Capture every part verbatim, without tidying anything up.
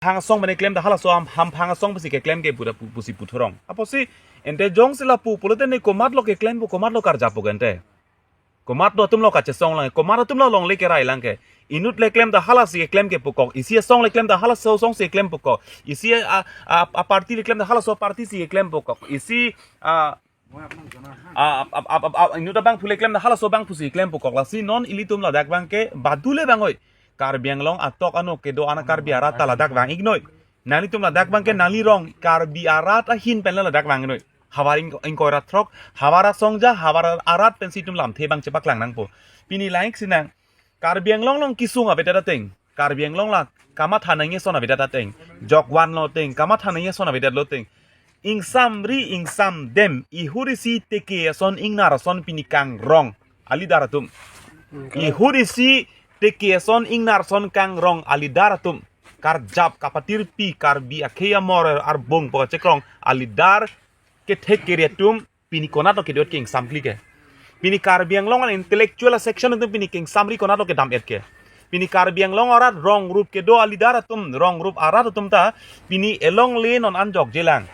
hamphang asong pen keklem ta halaso ham, hamphang asong pusi keklem ke pura pu-, pusi puthorong. Apotsi ante jongsi lapu pulote ne komatlo keklempo, komatlo karjappo ke ante. Komatlo atumlo kachesong lang, komat atumlo longle kerai lang ke. Inut le klem ta halasi keklem ke pukok, isi asong le klem ta halaso asong si keklem pukok, isi a, a, a party le klem ta halaso party si keklem pukok, isi a, a, a, a, a, a, inut abangphu le klem ta halaso abangphu si keklem pukok. Lasi non ilitum ladak abang ke badu le vang oi. Karbi Anglong atok ano kedo ana Karbi arat ta ladak vang-iknoi. Nanglitum ladak abang ke nangli rong Karbi arat ahin pen le ladak vang-iknoi. Havar ing-, ingkoi ra throk, havar asong ja, havar arat pensi itum lamthe abang chepaklang nangpo. Pini langik sinang, Karbi Anglong along kesung avedet ateng, Karbi Anglong la kamatha nangji ason avedet ateng, jokvanlo ateng, kamatha nangji ason avedetlo ateng, ingsamri ingsamdem, ihut isi teke ason ingnar ason pini kangrong a-leader atum. Ihut isi teke ason ingnar ason kangrong a-leader atum. Karjap kapatirpi Karbi akhei amor arbung pu kachekrong a-leader kethek kere atum pini konatlo kedo-et ke ingsamkle ke. Pini Karbi Anglong an intellectual section atum pini ke ingsamri konatlo kedam-et ke. Pini Karbi Anglong arat rong rup kedo a-leader atum, rong rup arat atum ta pini elongle non an jokjelang.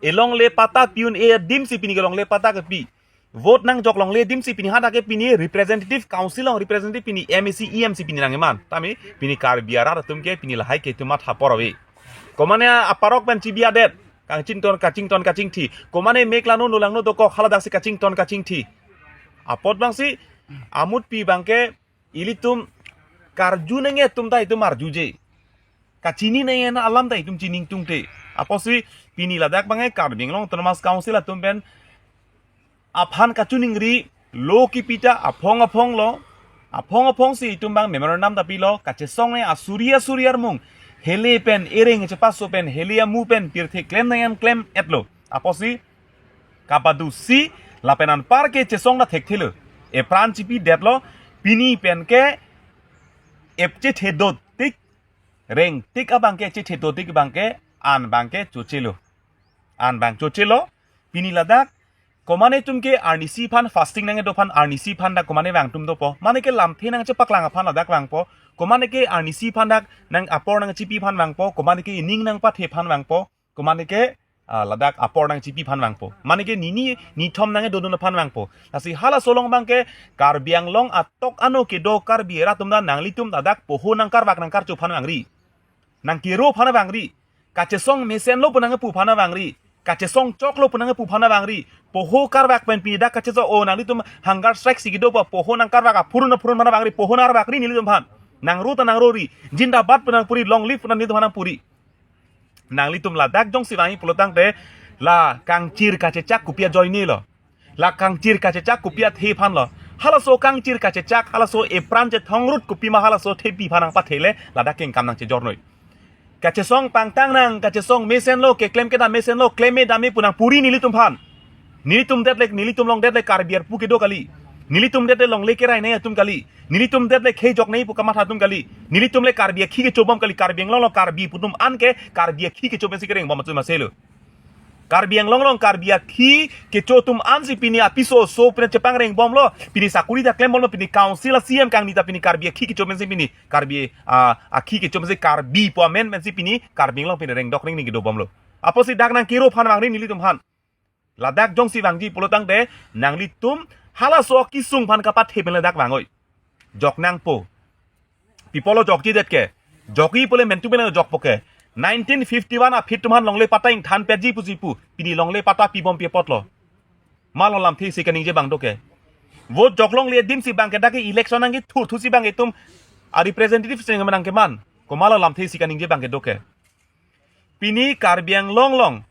Elongle patta pi-un-e adim si pini ke longle patta kepi. Vote nangjok longle adim si pini hadak ke pini representative council along representative pini M A C, E M si pini nangkeman. Tame pini Karbi arat atum ke pini lahai ke itum matha por ave. Komane aparok pen chibi adet, kachington, kachington, kachingthi. Komane mek langno, no langno dokok, haladak si kachington, kachingthi. Apot abang si amutpi abang ke ilitum karju nangji atum ta itum arjuje. Kachini nangji alam ta itum chini ingtungte. Apotsi pini ladak abang ke Karbi Anglong Autonomous Council atum pen aphan kachiningri lo kipi ta aphong aphong lo. Aphong aphong si itum abang memorandum ta pilo, kachesong ne asuri asuri armung, hele pen ereng chepaso pen hele amu pen pirthe klem nangji an klem-etlo. Apotsi kabadu si lapen anpar ke chesong ta thekthelo. Epran chipidetlo, pini pen ke ep chethe dotik, rengtik abang ke chethe dotik abang ke an abang ke chochelo. An abang chochelo, pini ladak komane atum ke arnisi aphan fasting nangkedo aphan arnisi aphan dak komane vang atum dopo. Mane ke lamthe nangchepaklang aphan ladak vangpo. Komane ke arnisi aphan dak nang apor nangchipi aphan vangpo. Komane ke ining nangpathe aphan vangpo. Komane ke, ah, ladak apor nangchipi aphan vangpo. Mane ke nini nithom nangkedodun aphan vangpo. Lasi halaso along abang ke Karbi Anglong atok ano kedo Karbi arat atum ta nanglitum ladak poho nangkarvak nangkarcho aphan vangri. Nangkero aphan vangri. Kachesong mesenlo pu nangkepu aphan vangri. Kachesong choklo pu nangkepu aphan vangri. Poho karvak pen pini dak kachesong o nanglitum hunger strike si kedo po, poho nangkarvak aphurun aphurun aphan vangri, poho nangkarvakri nelitum aphan. Nangro ta nangrori. Jindabad pu nangpuri, long live pu nang nelitum aphan nangpuri. Nanglitum ladak jongsi vangji pulotangte la kangchir kachechak kopi ajoinelo. La kangchir kachechak kopi athe aphanlo. Halaso kangchir kachechak, halaso epran chethongrut kopima halaso thepi aphan nangpathele ladak kengkam nangchejornoi. Kachesong pangtang nang, kachesong mesenlo, keklem kedam mesenlo, klem-e dam-e pu nangpuri nelitum aphan. Nelitum det le, nelitum along det le Karbi arpu kedo kali. Nelitum det le longle kerai nangji atum kali. Nelitum det le khei jok nangji pu kamatha atum kali. Nelitum le Karbi akhi kechobom kali, Karbi Anglong along Karbi pu atum an ke Karbi akhi kecho pensi kerengbom atum aselo. Karbi Anglong along Karbi akhi kecho atum an si pini apiso oso pen chepangreng bomlo, pini sakuri ta klem bomlo, pini council a-C E M kangni ta pini Karbi akhi kecho pensi pini Karbi, ah, akhi kecho pensi Karbi pu amen pensi pini Karbi Anglong pini rengdok rengning kedo bomlo. Apotsi dak nangkero aphan vangri nelitum aphan. Ladak jongsi vangji pulotangte nanglitum halaso kesung aphan kapathe pen ladak vangoi. Jok nangpo. Pi apotlo jokjedet ke? Jokji pule mentu pen jokpo ke. Nineteen fifty-one aphi atum aphan longle patta ingthan petji pusi pu. Pini longle patta pibom pi apotlo? Malo lamthe si kaningje abang do ke. Vote jok longle adim si abang ke dak ke election nangkethur thu si abang itum a-representative si nangkeman. Komalo lamthe si kaningje abang ke do ke. Pini Karbi Anglong along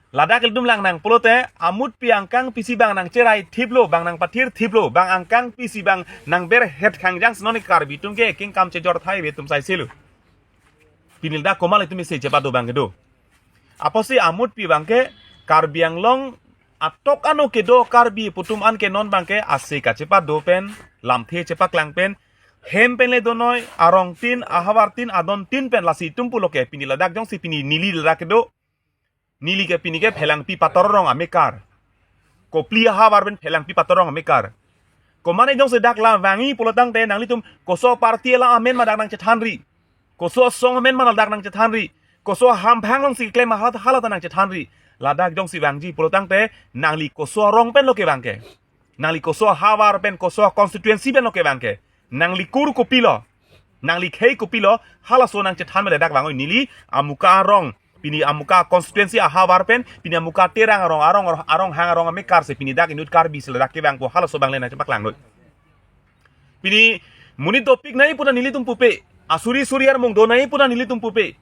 ladak ilitum lang nang pulote, amutpi angkangpi si abang nangcherai thiplo, abang nangpathir thiplo, abang angkangpi si abang nangberhet khangjang si non Karbi atum ke kengkam chejor thai ave atum saiselo. Pini ladak komat itum isi chepado abang kedo. Apotsi amutpi abang ke Karbi Anglong atok ano kedo Karbi pu atum an ke non abang ke ase kachepado pen, lamthe chepaklang pen, hem pen le donoi, arongtin, ahavartin, adontin pen lasi itum pulo ke pini ladak jongsi pini neli ladak kedo. Neli ke pini ke Phelangpi Pator arong amekar. Kopili ahavar pen Phelangpi Pator arong amekar. Komane jongsi dak la vangji pulotangte nanglitum koso party la amen ma dak nangchethanri. Koso asong amen ma ladak nangchethanri. Koso ahamphang alongsi keklem ahalat halat nangchethanri. Ladak jongsi vangji pulotangte nangli koso arong penlo kevang ke. Nangli koso ahavar pen, koso constituency penlo kevang ke. Nangli kur kopilo. Nangli khei kopilo, halaso nangchethan me ladak vang oi, neli amuka arong. Pini amuka constituency ahavar pen, pini amuka Terang arong, arong, arong hang arong amekar si pini dak inut Karbi si ladak kevangpo, halaso abang le nangchepaklang noi. Pini monit dopik nangji pu ta nelitum pupe, asuri suri armung do nangji pu ta nelitum pupe.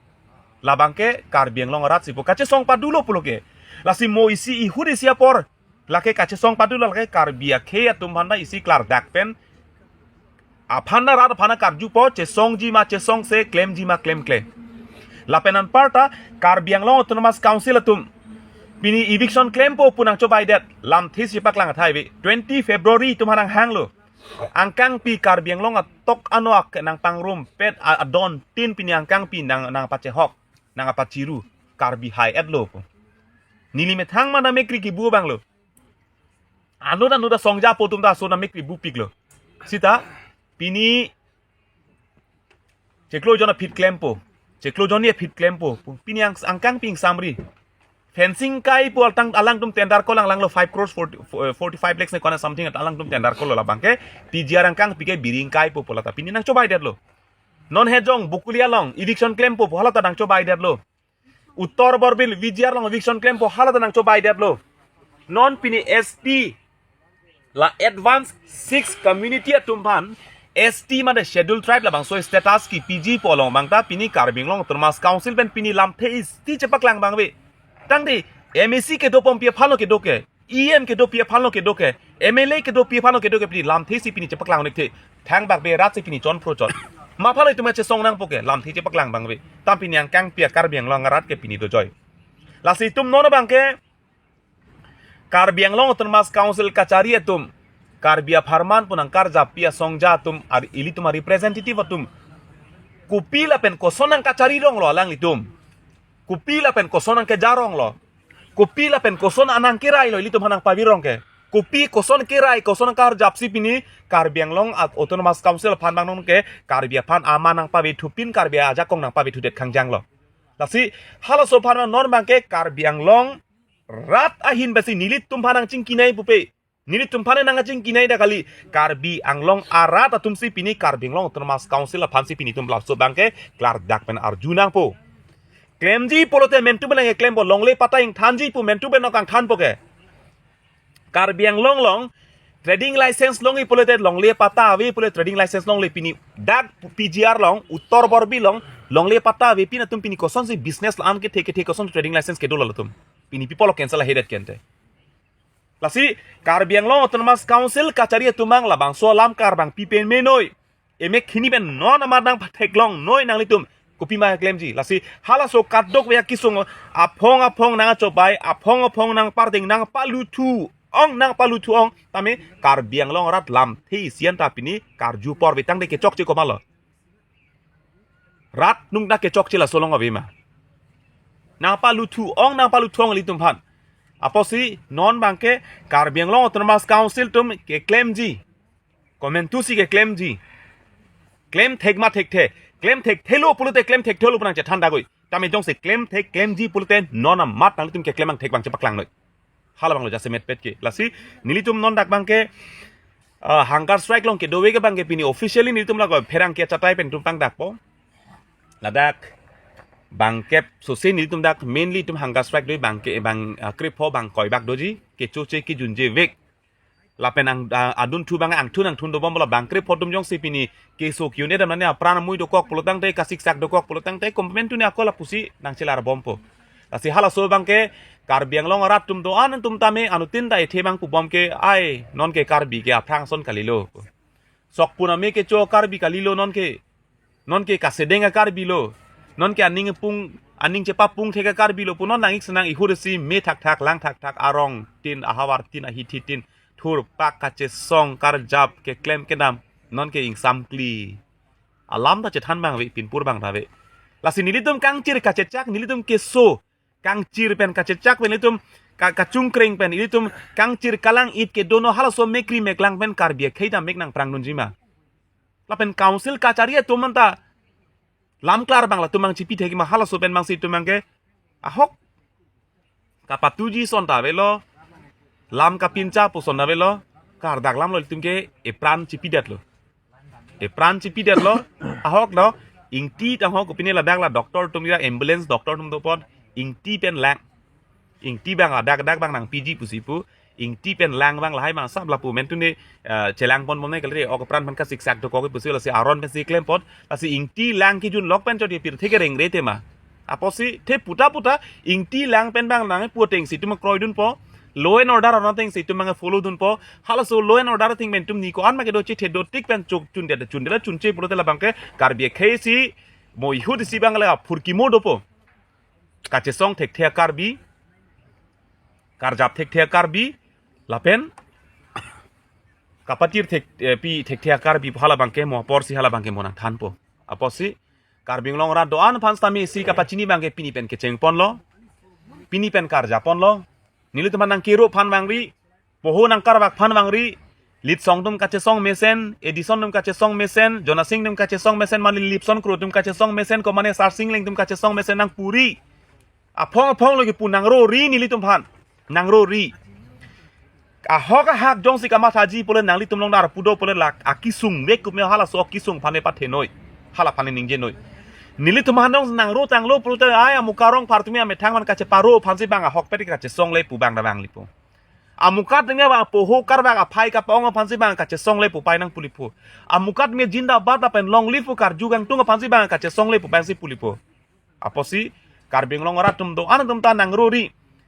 Labang ke Karbi Anglong arat si pu kachesong padulo pulo ke. Lasi mo isi ihut isi apor, lake kachesong padulo, lake Karbi akhei atum aphan ta isi klardak pen. Aphan ta rat aphan ta karjupo, chesongji ma chesongse, klemji ma klemkle. Lapen anparta Karbi Anglong Autonomous Council atum pini eviction klempo pu nangchobaidet, lamthe si paklang athai ave. Twenty February atum aphan nanghanglo. Angkangpi Karbi Anglong atok ano ak nangpangrumpet a-, adon tin pini angkangpi nang, nangpachehok, nangpachiru, Karbi hai-etlo pu. Neli methang ma namekri kibu abanglo. Anut anut asongja apo atum ta aso namekri bupiklo. Sita pini chiklo jon aphi klempo. Chiklo jon ni aphi klempo. Pini ang, angkangpi ingsamri. Fencing kaipo alangtum, alangtum tender ko langlanglo, five crores forty, forty-five lakhs ne kona something alangtum tender kolo, labang ke P G R angkangpi ke biri ingkaipo pu lata pini nangchobaidetlo. Non Hejong Bokolia along eviction klempo pu hala ta nangchobaidetlo. Uttar Borbil V G R along eviction klempo hala ta nangchobaidetlo. Non pini S T, la advance six community atum aphan, S T mane Scheduled Tribe, labangso status kipiji pu along abang ta pini Karbi Anglong Autonomous Council pen pini lamthe isi chepaklang abang ave. Tangte M A C kedopompi aphanlo kedo ke, E M kedopik aphanlo kedo ke, M L A kedopik aphanlo kedo ke, pini lamthe si pini chepaklang nik the. Thangbak be rat si pini chonphro chot. Ma aphanlo itum chesong nangpo ke, lamthe chepaklang abang ave. Tam pini angkangpi a-Karbi Anglong arat ke pini dojoi. Lasi itum non abang ke Karbi Anglong Autonomous Council kachari atum, Karbi apharman pu nangkarjappi asongja atum, ar ilitum a-representative atum, kopi lapen koson nangkachari ronglo alanglitum. Kopi lapen koson nangkeja ronglo. Kopi lapen koson anang kerailo ilitum aphan nangpavir rong ke. Kopi koson kerai, koson karjapsi pini Karbi Anglong Autonomous Council aphan abang non ke, Karbi aphan aman nangpavethupin, Karbi ajakong nangpavethudet khangjanglo. Lasi halaso aphan non abang ke Karbi Anglong rat ahin besi nelitum aphan nangchingkinai pupe. Nelitum aphan nangchingkinai da kali, Karbi Anglong arat atum si pini Karbi Anglong Autonomous Council aphan si pini itum laso abang ke klardak pen arju nangpo. Klemji pulote mentu benang klempo, longle patta ingthanji pu mentu benang kangthanpo ke. Karbi Anglong along trading license longji pulote longle patta ave pulote trading license longle, pini dak P G R along, Uttar Borbil along longle patta avepin atum pini kosonsi business la-an kethe kethe koson trading license kedo latum. Pini people cancel ahedet kente. Lasi Karbi Anglong Autonomous Council kachari atum abang labangso alam kar abang pipen menoi. Emek hini pen non amat nangpatheklong noi nanglitum. Kopima klemji. Lasi halaso kadokave akesung aphong aphong nangchobai, aphong aphong nangparding, nangpaluthu ong, nangpaluthu ong. Tame Karbi Anglong arat lamthe isi an ta pini karju apor ave, tangte kechokche komatlo. Rat nung dak kechokche laso along ave ma. Nangpaluthu ong, nangpaluthu ong ilitum aphan. Apotsi non abang ke Karbi Anglong Autonomous Council atum keklemji. Komantu si keklemji. Klem thek ma thekthe. Klem thekthelo pulote klem thekthelo pu nangchethan dakoi. Tame jongsi klem thek klemji pulote non amat nanglitum keklem angthek abang chepaklang noi. Hala abanglo jasemet pet ke. Lasi nelitum non dak abang ke, ah, hunger strike along kedo ave ke abang ke pini officially nelitum lako pherangke achatai pen itum pangdakpo. Ladak bangkep sose nelitum dak mainly itum hunger strike doji bang ke bang, ah, krepho bang koibak doji, kechoche kejunje vek. Lapen ang, ah, adunthu abang angthun angthun dobom bola bang krepho atum jongsi pini keso ke-un-e dam nani apran amui dokok pulotangte, kasiksak dokok pulotangte, komantu ne ako lapusi nangchelar bompo. Lasi halaso abang ke Karbi Anglong arat atum do-an atum tame anuttin ta ethe abang pubom ke, ai non ke Karbi ke aphrang ason kalilo. Sok pun ame kecho Karbi kalilo non ke. Non ke kasedeng a-Karbi lo. Non ke aning pung, aning chepapung thek a-Karbi lo pu non nang-ik senang ihur si me thakthak, lang thakthak, arong tin, ahavar tin, ahithi tin, thurpak kachesong karjap keklem kedam non ke ingsamkli. Alam ta chethan abang ave, pinpur abang ta ave. Lasi nelitum kangchir kachechak, nelitum keso kangchir pen kachechak pen ilitum ka-, kachungkreng pen ilitum kangchir kalang-it kedo non halaso mekri meklang pen Karbi akhei ta mek nangprang dunji ma. Lapen council kachari atum anta Lam klar abang latum abang chipi thek ma, halaso pen abangsi itum abangke ahok kapatuji ason ta avelo, lam kapincha pu ason ta avelo, kardak lam lo itum ke epran chipidetlo. Epran chipidetlo, ahok do, ingti tangho kopine ladak la doctor atum ira ambulance doctor atum do apot, ingti pen lang. Ingti abang adak dak abang nangpiji pusi pu, ingti pen lang abang lahai abang sap lapu mentu ne, eh, chelang pon pon ne kali, ok pran phan kasiksak dokok pusi lasi aron pensi klem pon, lasi ingti lang kijun lok pen chot ye pirthe kerengre tema. Apotsi the puta puta ingti lang pen abang nangpu atengsi itum kroidunpo. Law and order aron atengsi itum abang follow dunpo. Halaso law and order ateng pen itum ni ko-an ma kedo chethe do tik pen chok chundet chundet chunche pulote labangke Karbi akhei si mo ihut isi abang la phurkimo dopo. Kachesong thekthe a-Karbi, karjap thekthe a-Karbi, lapen kapatir thek, eh, pi thekthe a-Karbi pu halabangke mo aporsi halabangke mo nangthanpo. Apotsi Karbi Anglong arat do-an aphan sitame isi kapachini abangke pini pen kecheng ponlo, pini pen karjap ponlo. Nelitum aphan nangkero aphan vangri, poho nangkarvak aphan vangri, Litsong atum kachesong mesen, Edison atum kachesong mesen, Jonasing atum kachesong mesen, mane Lipson Kro atum kachesong mesen, ko mane Sarsing Leng atum kachesong mesen nangpuri. Aphong aphong lo kipu nangrori nelitum aphan. Nangrori. Ahok ahak jongsi kamathaji pule nanglitum along dar pudo pule lak akisung vek kume halaso akisung aphan me pathenoi. Hala aphan ningjenoi. Nelitum aphan dong nangro tanglo pulote ai amuka arong apar tumi amethang aphan kacheparo aphansi abang ahokpet kachesongle pu abang da vangli pu. Amukat ningke abang poho karvak aphai kapa-ong aphansi abang kachesongle pu pai nangpuli pu. Amukat me jindabad lapen long live pu karju kangtung aphansi abang kachesongle pu pai si puli pu. Apotsi Karbi Anglong arat atum do-an atum ta nangrori.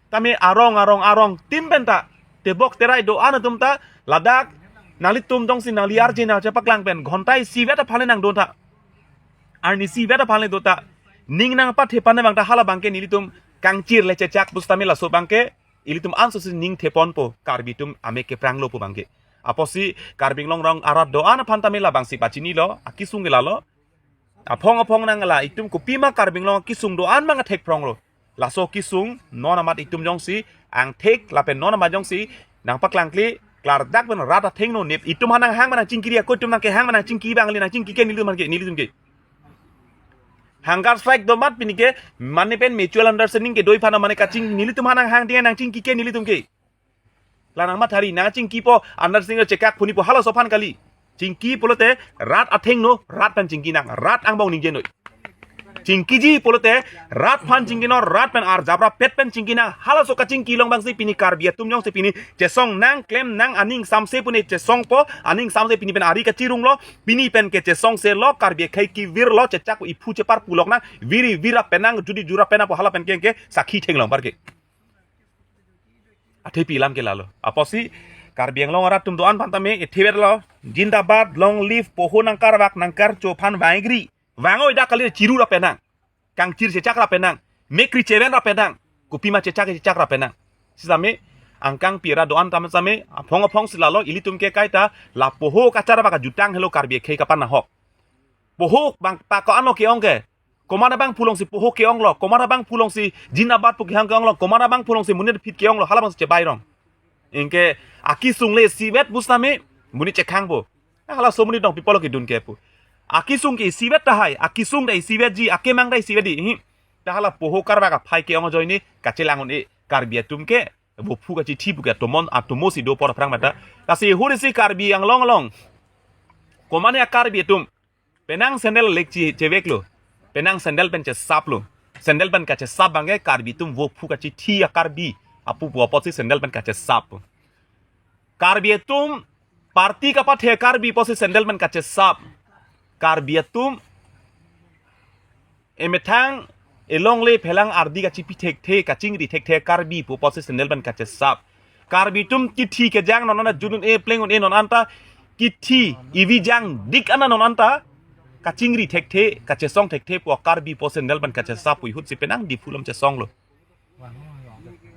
Tame arong arong arong tin pen ta tebok terai do-an atum ta ladak nanglitum jongsi nangli arje nangchepaklang pen ghonta isivet aphan le nangdon ta. Arni isivet aphan le do ta. Ning nangpathe pan abang ta halabangke nelitum kangchir le chechak pusitame laso abangke ilitum ansosi ning theponpo, Karbi atum amek kepranglo pu abangke. Apotsi Karbi Anglong arong arat do-an aphan tame labangsi pachinilo, akisung ke lalo. Aphong aphong nang la itum kopima Karbi Anglong akisung do-an abang athek phronglo. Laso akisung non amat itum jongsi angthek lapen non amat jongsi nangpaklangkle klardak pen rat athengno nip itum aphan nanghang ma nangchingkiri ako itum nangkehang ma nangchingki abang le nangchingki ke nelitum aphan ke nelitum ke. Hunger strike do amat pini ke mane pen mutual understanding kedo aphan mane kaching nelitum aphan nanghang dia nangchingki ke nelitum ke. La nangmathari nangchingkipo understanding chekak phuni pu halaso aphan kali. Chingki pulote rat athengno rat pen chingki nang rat angbong ningjenoi. Chingkiji pulote rat aphan chingki non rat pen arjap rapet pen chingki nang halaso kachingki along abangsi pini Karbi atum jongsi pini chesong nang klem nang aning samse puni chesongpo aning samse pini pen ari kachirunglo pini pen ke chesongselo Karbi akhei kevirlo chechak iphu chepar pulok nang viri vira pen nang judi jura pen apo hala pen ke ke sakhi thenglong parke. Athepi alam ke lalo. Apotsi Karbi Anglong arat atum do-an aphan tame ethivetlo. Jindabad, long live, poho nangkarvak nangkarcho aphan vangri. Vangoi dak kali chiru ra penang. Kangchir chechak ra penang. Mekri cheven ra penang. Kopima chechak chechak ra penang. Sitame angkang pira do-an tame sitame aphong aphongsi lalo ilitum ke kaita la poho kacharvak ajutang helo Karbi akhei kapan ahok. Poho abang pako ano ke-ong ke. Komat abang pulongsi poho ke-onglo, komat abang pulongsi jindabad pu kehang ke-onglo, komat abang pulongsi monit phit ke-onglo, halabangsi chebai rong. Anke akisung le isivet pusitame monit chekhangpo. Halaso monit dong people kedun ke pu. Akisung ke isivet tahai, akisung ta isivetji, akemang ta isivetji. Hi. Ta hala poho karvak aphai ke-ong ajoine kachelang un-e Karbi atum ke. Vophu kachithi pu ke atomon atomosi do apor aphrang mata. Lasi hurisi Karbi Anglong along. Komane a-Karbi atum. Penang sandal lekchi cheveklo. Penang sandal pen chesaplo. Sandal pen kachesap abangke Karbi atum vophu kachithi a-Karbi apu pu apotsi sandal pen kachesap. Karbi atum party kapathe Karbi apotsi sandal pen kachesap. Karbi atum emethang elongle phelang ardi kachipi thekthe kachingri thekthe Karbi pu apotsi sandal pen kachesap. Karbi atum kithi kejang non anta jun un-e pleng un-e non anta kithi ivi jangdik ana non anta kachingri thekthe kachesong thekthe pu Karbi pu sandal pen kachesap pu ihutsi penang Diphu along chesonglo.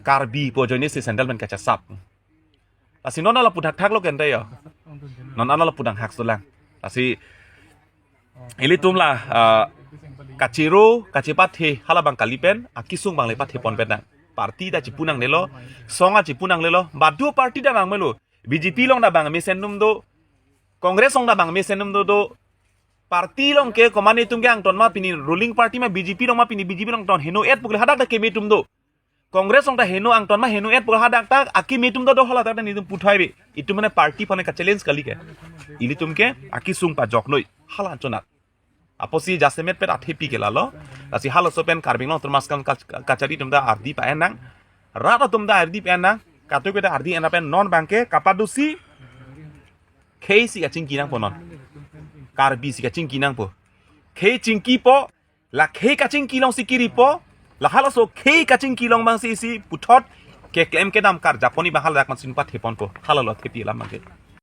Karbi pu ajoinesi sandal pen kachesap. Lasi non ala pu thakthaklo kente yo. Non ala pu dang hak sulang. Lasi ilitum la, ah, kachiro kachepathe halabang kali pen akisung abang le pathe pon pen nang. Party ta chipu nangnelo, song a chipu nangnelo, badu party ta nangmelo. B J P along ta abang mesen atum do, Congress along ta abang mesen atum do do. Party along ke komat netum ke angton ma pini, ruling party ma B J P along ma pini, B J P along angton heno-et pu ke hadak ta keme atum do. Congress along ta heno angton ma heno-et pu ke hadak ta akeme atum do, do hala ta netum puthai be. Itum mane party aphan ke challenge kali ke. Ilitum ke akesung pajoknoi hala anchot nat. Apotsi jasemet pen athepi ke lalo. Lasi halaso pen Karbi Anglong Autonomous Council kach-, kachari atum ta ardi pa-en nang. Rat atum ta ardi pa-en nang. Katu kata ardi en pen non abang ke kapadosi khei si kachingki nangpo non. Karbi si kachingki nangpo. Khei chingkipo, la khei kachingki along si kiripo, la halaso khei kachingki along abang si isi puthot keklem kedam karjapon abang hala dak man sin patheponpo. Hala lo athepi alam abang ke.